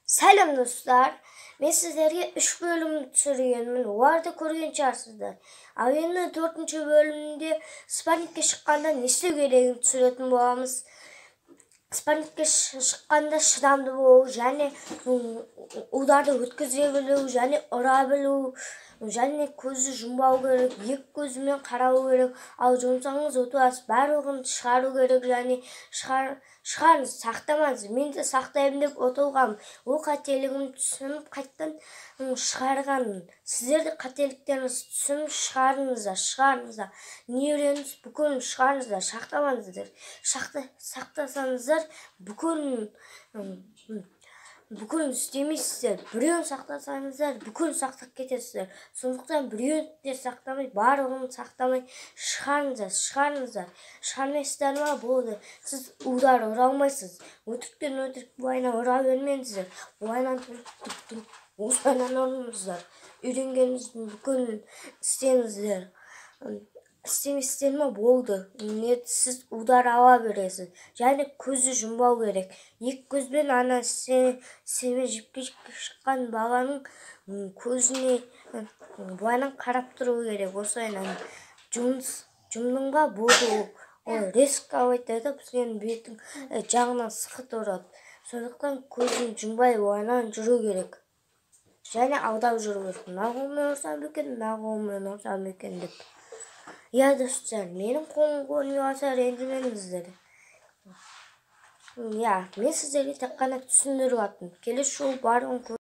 Сәлем, достар! Мен сіздерге үш бөлім түсіргенмін, оларды көрген шығарсыздар. Ал енді төртінші бөлімінде спаррингке шыққанда не істеу керегін түсіретін боламыз. Спаррингке шыққанда шыдамды болу және ударды өткізе білу және ұра білу және көзді жұмбау керек, екі көзімен қарау керек. Ал жұмсаңыз, ұтыласыз. Барлығын шығару керек және шығарыңыз, сақтамаңыз. Мен де сақтаймын деп ұтылғанмын. Ол қателігімді түсініп, қайтадан шығарғанмын. Сіздер де қателіктеріңізді түсініп, шығарыңыздар, шығарыңыздар. Не үйрендіңіз, бүкілін шығарыңыздар, сақтамаңыздар. Сақтасаңыздар, бүкілін істемейсіздер. Біреуін сақтасаңыздар, бүкілін сақтап кетесіздер. Сондықтан біреуін де сақтамай, барлығын сақтамай шығарыңыздар, шығарыңыздар. Шығармайсыздар ма, болды, сіз удар ұра алмайсыз. Өтіріктен өтірік былайынан ұра бермеңіздер, былайынан, осылайынан ұрыңыздар. Үйренгеніңіздің бүкілін істеңіздер. Істемейсіздер ма, болды, не, сіз удар ала бересіз. Және көзді жұмбау керек, екі көзбен ана сенімен жіпке шыққан баланың көзіне былайынан қарап тұру керек. Осылайынан жұмдың ба, болды, ол резко айтады, сенің бетің жағынан сықыт ұрады. Сондықтан көзін жұмбай, былайынан жүру керек және алдап жүру керек: мына қолыммен ұрсам екен, мына қолыммен ұрсам екен деп. Иә, достар, менің қолым көрінбей қалса, ренжімеңіздер. Иә, мен сіздерге тек қана түсіндіріп жатырмын. Келесі жолы барлығын